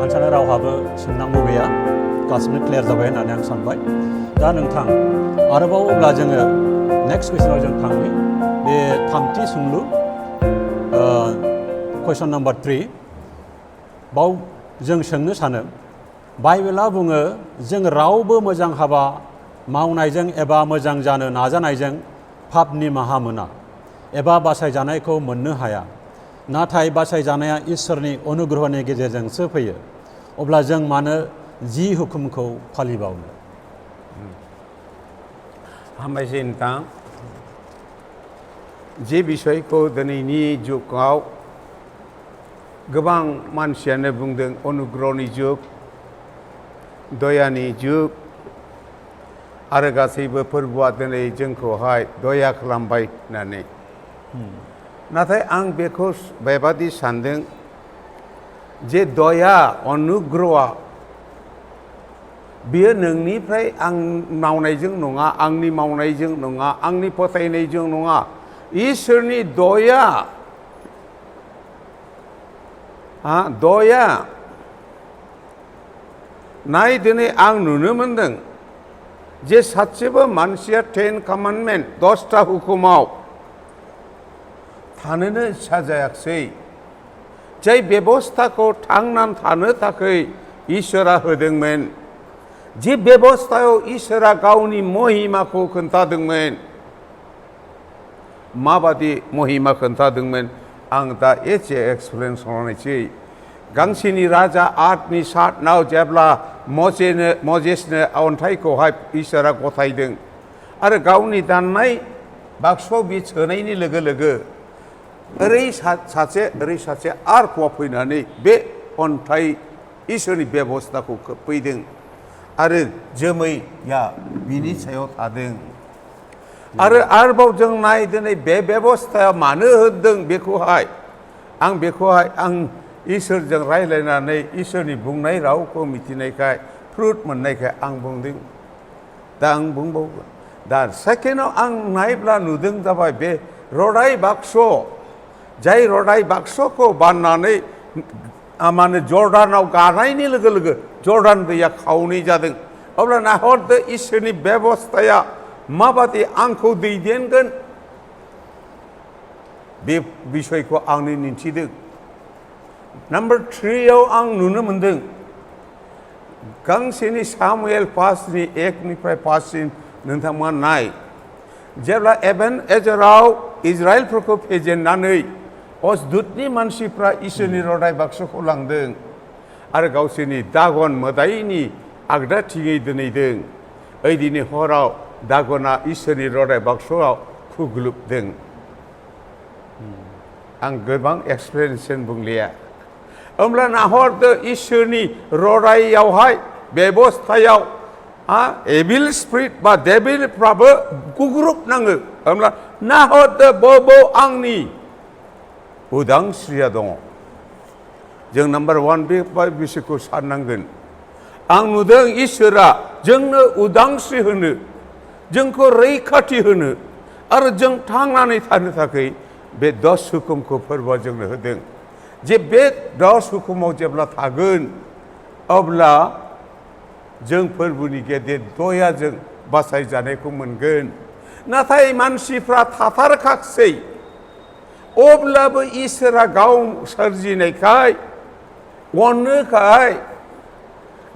आं सानो रावहाबो सोंनांगौ गैया गासिबो क्लियार जाबाय होननानै आं सानबाय दा नोंथां आरोबाव अब्ला जोङो नेक्स्ट कुइसनाव जों थांनि बे थामथि सोंलु कुइसन नाम्बार 3 बाव जों सोंनो सानो बाइबेला बुङो जों रावबो मोजां हाबा मावनायजों एबा मोजां जानो नाजानायजों पाप निमाहा मोना एबा बासायजानायखौ मोननो हाया नाथाय बासायजानाया इसोरनि अनुग्रहनि गेजेरजोंसो फैयो अब्ला जों मानो जि हुकुमखौ फालिबावनो हामबायसै नोंथां जे बिसयखौ दिनैनि जुगाव गोबां मानसियानो बुंदों अनुग्रहनि जुग दयानि जुग आरो गासैबो फोरबोआ दिनै जोंखौहाय दया खालामबाय होननानै नाथाय आं बेखौ बेबादि सानदों जे दया अनुग्रहआ बियो नोंनिफ्राय आं मावनायजों नङा आंनि मावनायजों नङा आंनि फोथायनायजों नङा इसोरनि दया दया नाय दिनै आं नुनो मोनदों जे सासेबो मानसिया 10 कमान्डमेन्ट 10टा हुकुमाव थानोनो इच्छा जायाखै जाय बेबस्थाखौ थांनानै थानो थाखाय इसोरा होदोंमोन जे बेबस्थायाव इसोरा गावनि महिमाखौ खोन्थादोंमोन माबादि महिमा खोन्थादोंमोन आं दा एसे एक्सप्लेन खालामनोसै गांसेनि राजा 8:7 जेब्ला मजेसनो अन्थाइखौहाय इसोरा गथायदों आरो गावनि दाननाय बाक्सुआव बि सोनायनि लोगो लोगो ओरै सासे आर हौवा फैनानै बे अन्थाइ इसोरनि बेबस्थाखौ खोबफैदों आरो जोमैया बिनि सायाव थादों आरो आरोबाव जों नाय दिनै बे बेबस्थाया मानो होदों बेखौहाय आं इसोरजों रायज्लायनानै इसोरनि बुंनाय रावखौ मिथिनायखाय फ्रुट मोननायखाय आं बुंदों दा आं बुंबावगोन दा सेकेन्डआव आं नायब्ला नुदों जाबाय बे रडाइ बाक्स जाय रडाइ बाक्सखौ बाननानै माने जर्डानाव गानायनि लोगो लोगो जर्डान दैया खावनै जादों अब्ला नाहरदो इसोरनि बेबस्थाया माबादि आंखौ दैदेनगोन बे बिसयखौ आंनो मिन्थिदों नाम्बार 3 आं नुनो मोनदों गांसेनि सामुएल 5:1 5 नोंथांमोना नाय जेब्ला एजेराव इजराइलफोरखौ फेजेननानै असदुतनि मानसिफ्रा इसोरनि रडाइ बाक्सखौ लांदों आरो गावसोरनि दागन मोदायनि आगदाथिङै दोनहैदों ओइदिनि हराव दागना इसोरनि रडाइ बाक्सआव खुग्लुबदों आं गोबां एक्सप्लेनेसन बुंलिया होमब्ला नाहरदो इसोरनि रडाइयावहाय बेबस्थायाव एभिल स्पिरिट बा डेभिलफ्राबो गुग्रुबनाङो होमब्ला नाहरदो बबाव आंनि उदांस्रिया दङ जों नाम्बार 1 बे बिसयखौ साननांगोन आं नुदों इसोरा जोंनो उदांस्रि होनो जोंखौ रैखाथि होनो आरो जों थांनानै थानो थाखाय बे 10 हुकुमखौ फोरबोआ जोंनो होदों जे बे 10 हुकुमाव जेब्ला थागोन अब्ला जों फोरबोनि गेदेर दयाजों बासायजानायखौ मोनगोन नाथाय मानसिफ्रा थाथारखासै अब्लाबो इसोरा गाव सोरजिनायखाय अनोखाय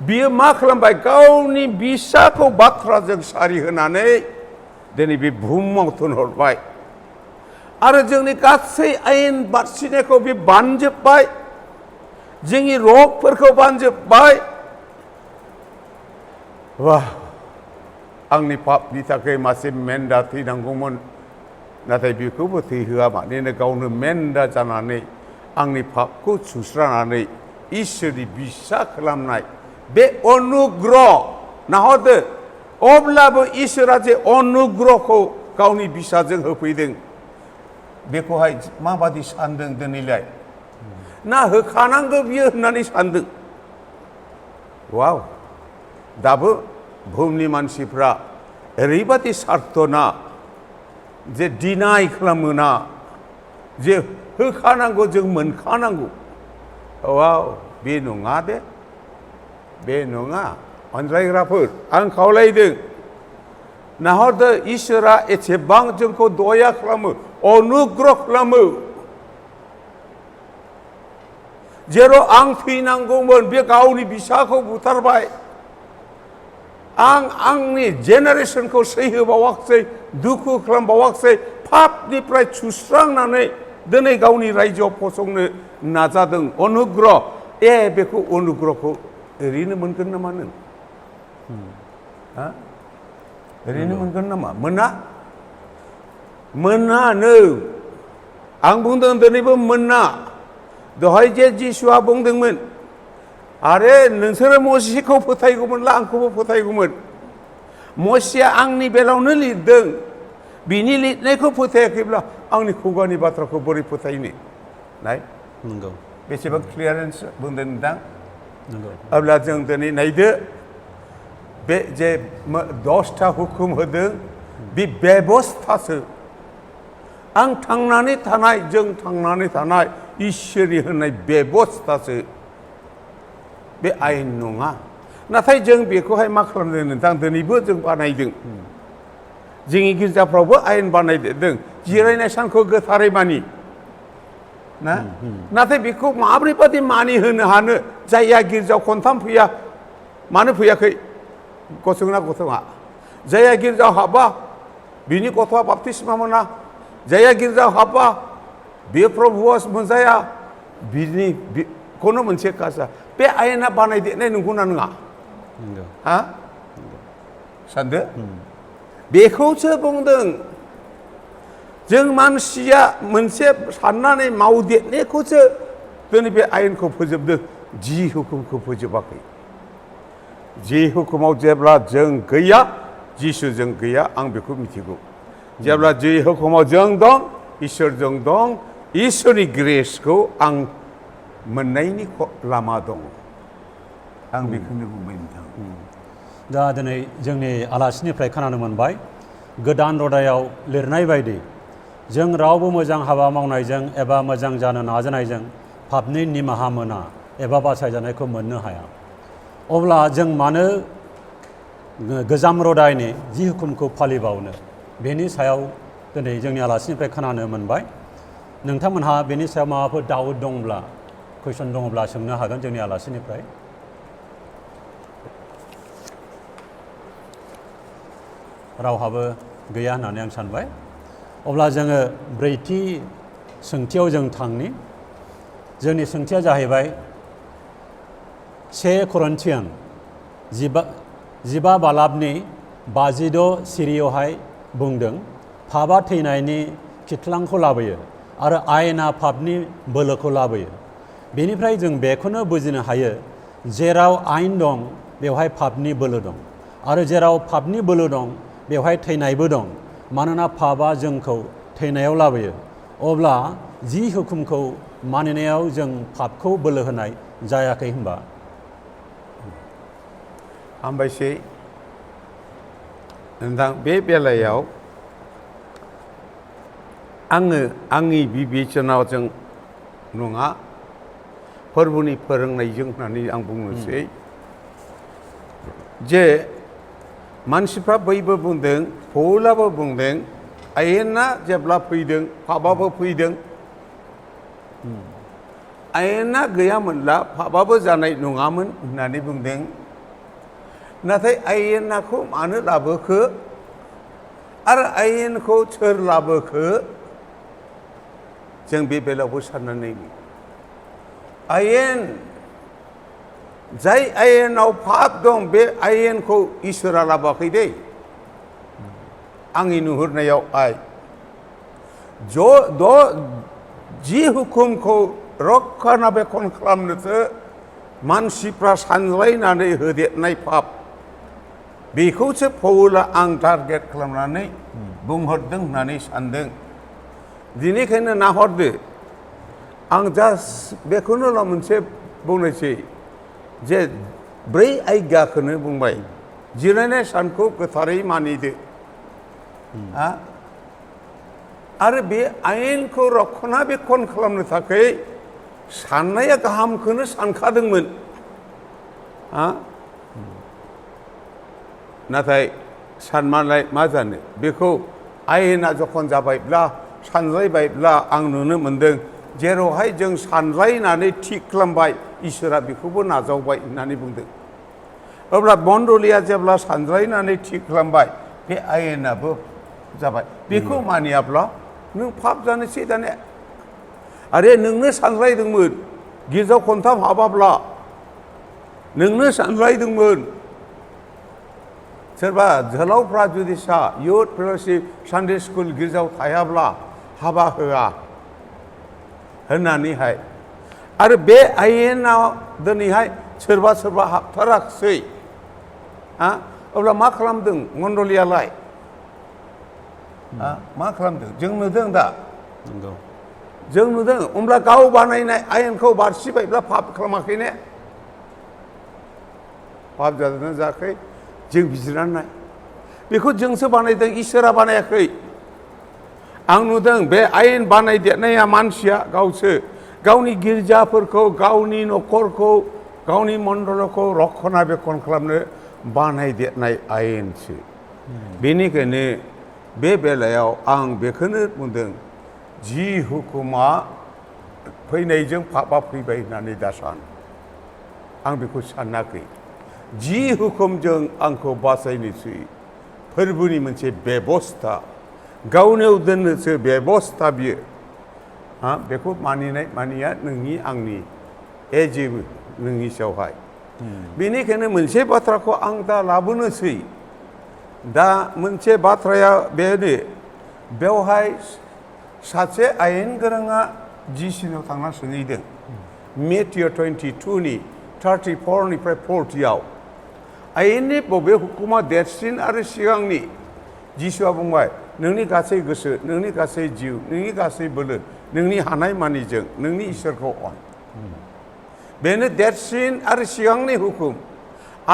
बियो मा खालामबाय गावनि बिसाखौ बाथ्राजों सारि होनानै दिनै बे बुहुमाव थिनहरबाय आरो जोंनि गासै आयेन बारसिनायखौ बे बानजोब्बाय जोंनि रगफोरखौ बानजोब्बाय वाह आंनि पापनि थाखाय मासे मेन्दा थैनांगौमोन नाथाय बेखौबो थैहोआ मानोना गावनो मेन्दा जानानै आंनि पापखौ सुस्रानानै इसोरनि बिसा खालामनाय बे अनुग्रह नाहरदो अब्लाबो इसोरा जे अनुग्रहखौ गावनि बिसाजों होफैदों बेखौहाय माबादि सानदों दिनैलाय ना होखानांगौ बियो होननानै सानदों वाव दाबो बुहुमनि मानसिफ्रा ओरैबादि सार्थना जे डिनाय खालामोना जे होखानांगौ जों मोनखानांगौ वाव बे नङा दे बे नङा अनज्लायग्राफोर आं खावलायदों नाहरदो इसोरा एसेबां जोंखौ दया खालामो अनुग्रह खालामो जेराव आं थैनांगौमोन बे गावनि फिसाखौ बुथारबाय आं आंनि जेनेरेसनखौ सैहोबावाखसै दुखु खालामबावाखसै पापनिफ्राय सुस्रांनानै दिनै गावनि रायजोआव फसंनो नाजादों अनुग्रह बेखौ अनुग्रहखौ ओरैनो मोनगोन नामा नों ओरैनो मोनगोन नामा मोना नों आं बुंदों दिनैबो मोना दहाय जे जिसुआ बुंदोंमोन आरे नोंसोरो मसीखौ फोथायगौमोनब्ला आंखौबो फोथायगौमोन मसीया आंनि बेलायावनो लिरदों बिनि लिरनायखौ फोथायाखैब्ला आंनि खुगानि बाथ्राखौ बोरै फोथायनो नाय नंगौ बेसेबां क्लियारेन्स बुंदों नोंथां नंगौ अब्ला जों दिनै नायदो बे जे 10टा हुकुम होदों बे बेबस्थासो आं थांनानै थानाय जों थांनानै थानाय इसोरनि होनाय बेबस्थासो बे आयेन नङा नाथाय जों बेखौहाय मा खालामदों नोंथां दिनैबो जों बानायदों जोंनि गिर्जाफ्रावबो आयेन बानायदेरदों जिरायनाय सानखौ गोथारै मानि ना नाथाय बेखौ माब्रैबादि मानिहोनो हानो जायहा गिर्जायाव खनथाम फैया मानो फैयाखै गसंना गसङा जायहा गिर्जायाव हाबा बिनि गथ'आ बाप्तिस्मा मोना जायहा गिर्जायाव हाबा बे प्रभुआ मोनजाया बिनि खुनु मोनसे कासा बे आयेना बानायदेरनाय नंगौना नङा हा सानदो बेखौसो बुंदों जों मानसिया मोनसे साननानै मावदेरनायखौसो दिनै बे आयेनखौ फोजोबदों जि हुकुमखौ फोजोबाखै जि हुकुमाव जेब्ला जों गैया जिसुजों गैया आं बेखौ मिथिगौ जेब्ला जि हुकुमाव जों दं इसोरजों दं इसोरनि ग्रेसखौ आं मोननायनि लामा दं आं बेखौनो बुंबाय नोंथां दा दिनै जोंनि आलासिनिफ्राय खोनानो मोनबाय गोदान रदायाव लिरनाय बायदि जों रावबो मोजां हाबा मावनायजों एबा मोजां जानो नाजानायजों पापनि निमाहा मोना एबा बासायजानायखौ मोननो हाया अब्ला जों मानो गोजाम रदायनि जि हुकुमखौ फालिबावनो बेनि सायाव दिनै जोंनि आलासिनिफ्राय खोनानो मोनबाय नोंथांमोनहा बेनि सायाव माबाफोर डाउट दंब्ला कुइसन दङब्ला सोंनो हागोन जोंनि आलासिनिफ्राय रावहाबो गैया होननानै आं सानबाय अब्ला जोङो ब्रैथि सोंथियाव जों थांनि जोंनि सोंथिया जाहैबाय 1 करन्थियान 15 बालाबनि 56 सिरियावहाय बुंदों पापआ थैनायनि खिथलांखौ लाबोयो आरो आयेना पापनि बोलोखौ लाबोयो बेनिफ्राय जों बेखौनो बुजिनो हायो जेराव आयेन दं बेवहाय पापनि बोलो दं आरो जेराव पापनि बोलो दं बेवहाय थैनायबो दं मानोना पापआ जोंखौ थैनायाव लाबोयो अब्ला जि हुकुमखौ मानिनायाव जों पापखौ बोलो होनाय जायाखै होनबा हामबायसै नोंथां बे बेलायाव आङो आंनि बिबेचनाव जों नङा फोरबोनि फोरोंनायजों होननानै आं बुंनोसै जे मानसिफ्रा बयबो बुंदों पौलाबो बुंदों आयेना जेब्ला फैदों पापआबो फैदों आयेना गैयामोनब्ला पापआबो जानाय नङामोन होननानै बुंदों नाथाय आयेनाखौ मानो लाबोखो आरो आयेनखौ सोर लाबोखो जों बे बेलायावबो साननानै आयेन जाय आयेनाव पाप दं बे आयेनखौ इसोरा लाबोआखै दै आंनि नुहुरनायाव जि हुकुमखौ रक्षानाबेक्षन खालामनोसो मानसिफ्रा सानलायनानै होदेरनाय पाप बेखौसो पौला आं टारगेट खालामनानै बुंहरदों होननानै सानदों दिनैखायनो नाहरदो आं जास्ट बेखौनो मोनसे बुंनोसै जे 4 आज्ञाखौनो बुंबाय जिरायनाय सानखौ गोथारै मानिदो आरो बे आयेनखौ रक्षानाबेक्षन खालामनो थाखाय साननाया गाहामखौनो सानखादोंमोन नाथाय सानमालाय मा जानो बेखौ आयेना जखन जाबायब्ला सानलायबायब्ला आं नुनो मोनदों जेरावहाय जों सानलायनानै थिग खालामबाय इसोरा बेखौबो नाजावबाय होननानै बुंदों अब्ला मण्डलिया जेब्ला सानलायनानै थिग खालामबाय बे आयेनाबो जाबाय बेखौ मानियाब्ला नों पाप जानोसै दाने आरे नोंनो सानलायदोंमोन गिर्जायाव खनथाम हाबाब्ला नोंनो सानलायदोंमोन सोरबा जोहोलावफ्रा जुदि युथ फेल'शिप सानडे स्कुल गिर्जायाव थायाब्ला हाबा होआ होननानैहाय आरो बे आयेनाव दिनैहाय सोरबा सोरबा हाबथाराखसै अब्ला मा खालामदों मण्डलियालाय मा खालामदों जों नुदों दा जों नुदों होमब्ला गाव बानायनाय आयेनखौ बारसिबायब्ला पाप खालामाखै ने पाप जादोंना जायाखै जों बिजिरनानै नाय बेखौ जोंसो बानायदों इसोरा बानायाखै आं नुदों बे आयेन बानायदेरनाया मानसिया गावसो गावनि गिर्जाफोरखौ गावनि न'खरखौ गावनि मण्डलखौ रक्षनाबेक्षन खालामनो बानायदेरनाय आयेनसो बेनिखायनो बे बेलायाव आं बेखौनो बुंदों जि हुकुमा फैनायजों पापआ फैबाय होननानै दा सान आं बेखौ सानाखै जि हुकुमजों आंखौ बासायनोसै फोरबोनि मोनसे बेबस्था गावनियाव दोननोसो बेबस्था बियो बेखौ मानिनाय मानिया नोंनि आंनि जेबो नोंनि सायावहाय बेनिखायनो मोनसे बाथ्राखौ आं दा लाबोनोसै दा मोनसे बाथ्राया बेनो बेवहाय सासे आयेन गोनाङा जिसुनियाव थांना सोंहैदों मेथिउ 22 नि 34 निफ्राय 40 आव आयेननि बबे हुकुमा देरसिन आरो सिगांनि जिसुआ बुंबाय नोंनि गासै गोसो नोंनि गासै जिउ नोंनि गासै बोलो नोंनि हानाय मानिजों नोंनि इसोरखौ अन बेनो देरसिन आरो सिगांनि हुकुम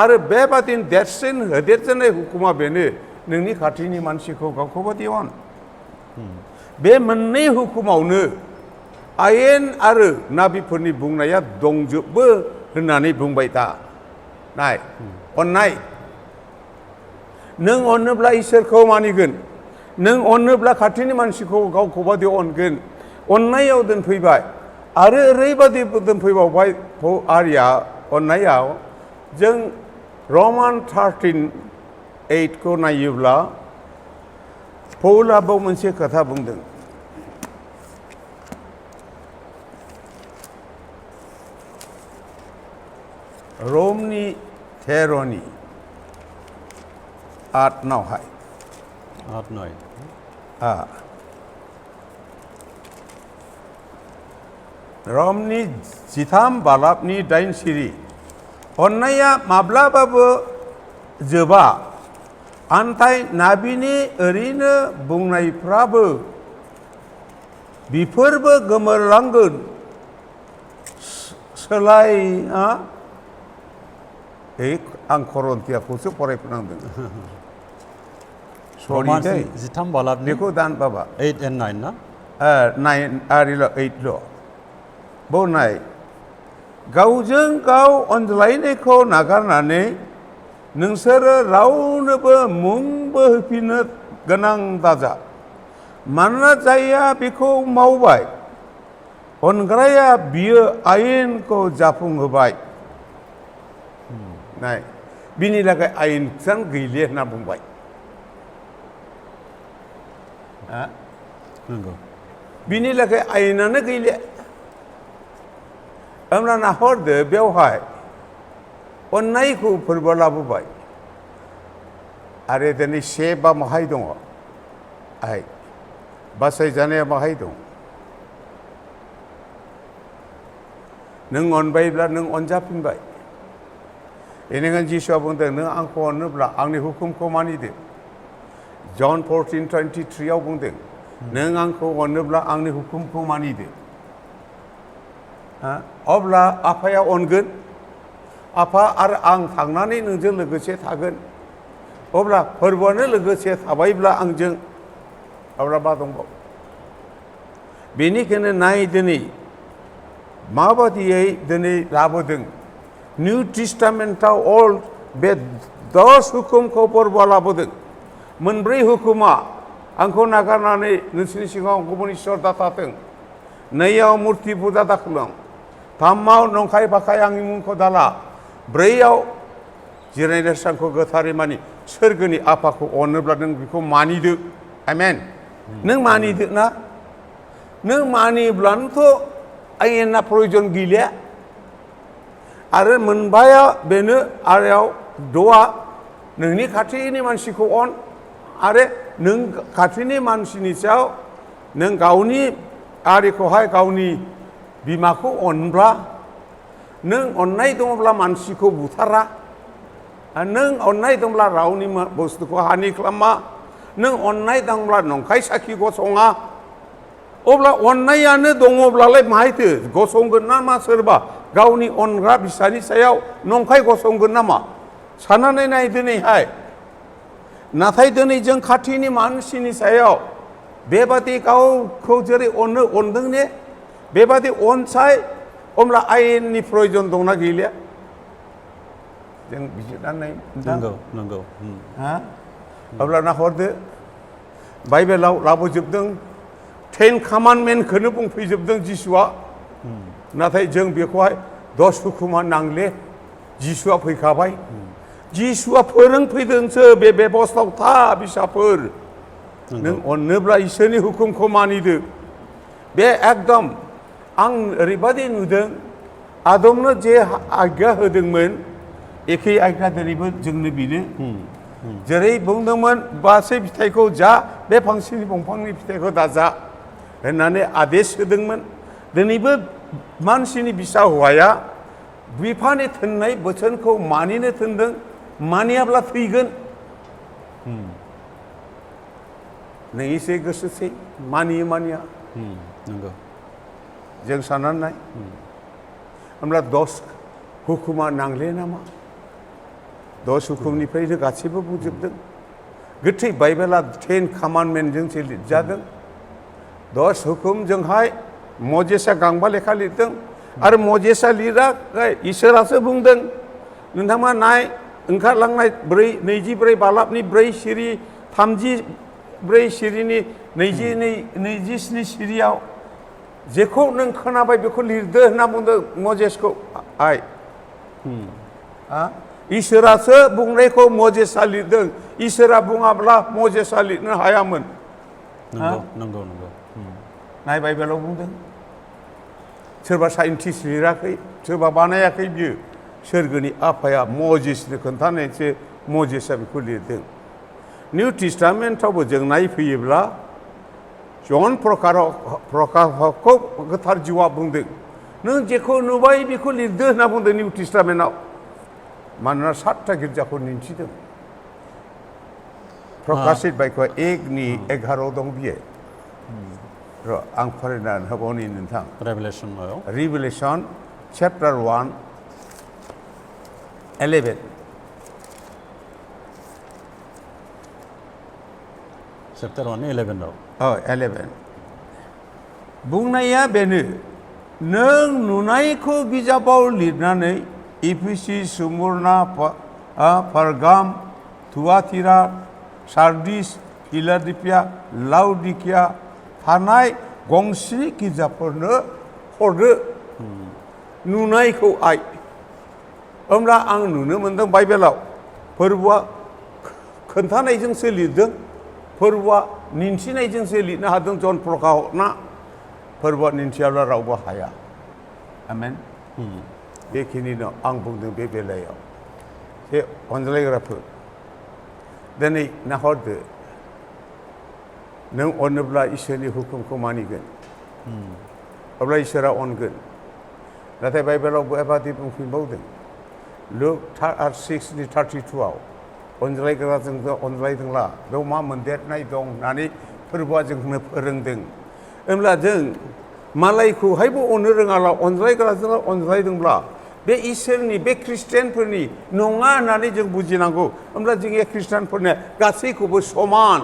आरो बेबादिनो देरसिन होदेरजेननाय हुकुमा बेनो नोंनि खाथिनि मानसिखौ गावखौबादि अन बे मोननै हुकुमावनो आयेन आरो नाबिफोरनि बुंनाया दंजोबो होननानै बुंबाय दा नाय अननाय नों अनोब्ला इसोरखौ मानिगोन नों अनोब्ला खाथिनि मानसिखौ गावखौबादि अनगोन अननायाव दोनफैबाय आरो ओरैबादि दोनफैबावबाय आरिया अननायाव जों रमान 13:8 खौ नायोब्ला पौला बाव मोनसे खोथा बुंदों रोमनि 13 8 नावहाय 8-9 रोमनि 13 बालाबनि 8 सिरि अननाया माब्लाबाबो जोबा आन्थाय नाबिनि ओरैनो बुंनायफ्राबो बिफोरबो गोमोरलांगोन सोलाय आं करन्थियाखौसो फरायफिननांदों सरि दै 13 बालाबनि बेखौ दान बाबा 8 and 9 ना 9 आरिल' 8ल' बाव नाय गावजों गाव अनज्लायनायखौ नागारनानै नोंसोरो रावनोबो मुंबो होफिननो गोनां दाजा मानोना जायहा बेखौ मावबाय अनग्राया बियो आयेनखौ जाफुंहोबाय नाय बिनि थाखाय आयेनजों गैले होनना बुंबाय नंगौ बिनि थाखाय आयेनानो गैले होमब्ला नाहरदो बेवहाय अननायखौ फोरबो लाबोबाय आरो दिनै सेबा माहाय दङ आय बासायजानाया माहाय दं नों अनबायब्ला नों अनजाफिनबाय बेनिखायनो जिसुआ बुंदों नों आंखौ अनोब्ला आंनि हुकुमखौ मानिदो जन 14:23 आव बुंदों नों आंखौ अनोब्ला आंनि हुकुमखौ मानिदो अब्ला आफाया अनगोन आफा आरो आं थांनानै नोंजों लोगोसे थागोन अब्ला फोरबोआनो लोगोसे थाबायब्ला आंजों अब्ला मा दंबावो बेनिखायनो नाय दिनै माबादियै दिनै लाबोदों निउ टेस्टामेन्टआव अल बे 10 हुकुमखौ परबुआ लाबोदों मोनब्रै हुकुमा आंखौ नागारनानै नोंसोरनि सिगाङाव गुबुन इसोर दाथाथों नैयाव मुर्ति फुजा दाखालाम थामाव नंखाय बाखाय आंनि मुंखौ दाला ब्रैयाव जिरायनाय सानखौ गोथारै मानि सोरगोनि आफाखौ अनोब्ला नों बेखौ मानिदो आमेन नों मानिदो ना नों मानिब्लानोथ' आयेना प्रयजन गैलिया आरो मोनबाया बेनो आरोयाव द'आ नोंनि खाथिनि मानसिखौ अन आरो नों खाथिनि मानसिनि सायाव नों गावनि आरिखौहाय गावनि बिमाखौ अनब्ला नों अननाय दङब्ला मानसिखौ बुथारा नों अननाय दंब्ला रावनि बुस्थुखौ हानि खालामा नों अननाय दंब्ला नंखाय साखि गसङा अब्ला अननायानो दङब्लालाय माहायथो गसंगोन ना मा सोरबा गावनि अनग्रा बिसानि सायाव नंखाय गसंगोन नामा साननानै नाय दिनैहाय नाथाय दिनै जों खाथिनि मानसिनि सायाव बेबादि गावखौ जेरै अनदों ने बेबादि अनसाय अब्ला आयेननि प्रयजन दंना गैलिया जों बिजिरनानै नंगौ अब्ला नाहरदो बाइबेलाव लाबोजोबदों 10 कमान्डमेन्टखौनो बुंफैजोबदों जिसुआ नाथाय जों बेखौहाय 10 हुकुमा नांले जिसुआ फैखाबाय जिसुआ फोरोंफैदोंसो बे बेबस्थायाव था बिसाफोर नों अननोब्ला इसोरनि हुकुमखौ मानिदो बे एकदम आं ओरैबादि नुदों आदमनो जे आज्ञा होदोंमोन एखे आज्ञा दिनैबो जोंनो बेनो जेरै बुंदोंमोन बासै फिथाइखौ जा बे फांसेनि दंफांनि फिथाइखौ दाजा होननानै आदेश होदोंमोन दिनैबो मानसिनि बिसा हौवाया बिफानि थोननाय बोसोनखौ मानिनो थोनदों मानियाब्ला थैगोन नों एसे गोसोसै मानियो मानिया नंगौ जों साननानै नाय होमब्ला 10 हुकुमा नांले नामा 10 हुकुमनिफ्रायनो गासैबो बुंजोबदों गोथै बाइबेला 10 कमान्डमेन्टजोंसो लिरजादों 10 हुकुमजोंहाय मजेसआ गांबा लेखा लिरदों आरो मजेसआ लिराखै इसोरासो बुंदों नोंथाङा नाय ओंखारलांनाय 24 बालाबनि 4 सिरि 34 सिरिनि 27 सिरियाव जेखौ नों खोनाबाय बेखौ लिरदो होनना बुंदों मजेसखौ आइ इसोरासो बुंनायखौ मजेसआ लिरदों इसोरा बुङाब्ला मजेसआ लिरनो हायामोन नंगौ नाय बाइबेलाव बुंदों सोरबा साइन्टिस्ट लिराखै सोरबा बानायाखै बियो सोरगोनि आफाया मजेसनो खोन्थानायसो मजेसआ बेखौ लिरदों निउ टेस्टामेन्टआवबो जों नायफैयोब्ला जन प्रकाशकखौ गोथार जिउआ बुंदों नों जेखौ नुबाय बेखौ लिरदो होनना बुंदों निउ टेस्टामेन्टआव मानोना 7टा गिर्जाखौ दिन्थिदों प्रकाशित बाइकआ 1:11 दं बियो र' आं फरायनानै होबावनि नोंथां रिभेलेसन चेप्टार 1 11 चेप्टार 1 11 11 बुंनाया बेनो नों नुनायखौ बिजाबाव लिरनानै इफिसि सुमुरना पारगाम थुआतिरा सार्डिस फिलाडेल्फिया लाउडिकिया थानाय गंसे गिर्जाफोरनो हरदो नुनायखौ आइ होमब्ला आं नुनो मोनदों बाइबेलाव फोरबुआ खोन्थानायजोंसो लिरदों फोरबुआ दिन्थिनायजोंसो लिरनो हादों जन प्रकाशकना फोरबुआ दिन्थियाब्ला रावबो हाया आमेन बेखिनिनो आं बुंदों बे बेलायाव बे अनज्लायग्राफोर दिनै नाहरदो नों अनोब्ला इसोरनि हुकुमखौ मानिगोन अब्ला इसोरा अनगोन नाथाय बाइबेलाव बेबादि बुंफिनबावदों लुक 6:32आव अनज्लायग्राजों अनज्लायदोंला बेयाव मा मोनदेरनाय दं होननानै फोरबुआ जोंनो फोरोंदों होमब्ला जों मालायखौहायबो अननो रोङाला अनज्लायग्राजों अनज्लायदोंब्ला बे इसोरनि बे ख्रिस्टियानफोरनि नङा होननानै जों बुजिनांगौ होमब्ला जोंनि ख्रिस्टियानफोरनो गासैखौबो समान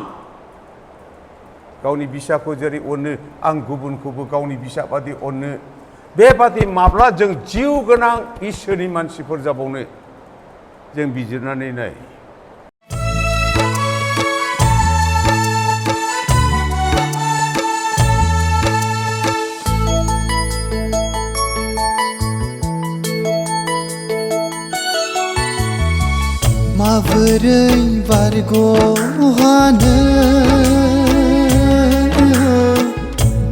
गावनि बिसाखौ जेरै अनो आं गुबुनखौबो गावनि बिसा बादि अनो बेबादि माब्ला जों जिउ गोनां इसोरनि मानसिफोर जाबावनो जों बिजिरनानै नाय माबोरै बारग'हानो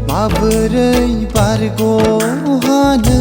माबोरै बारग'हानो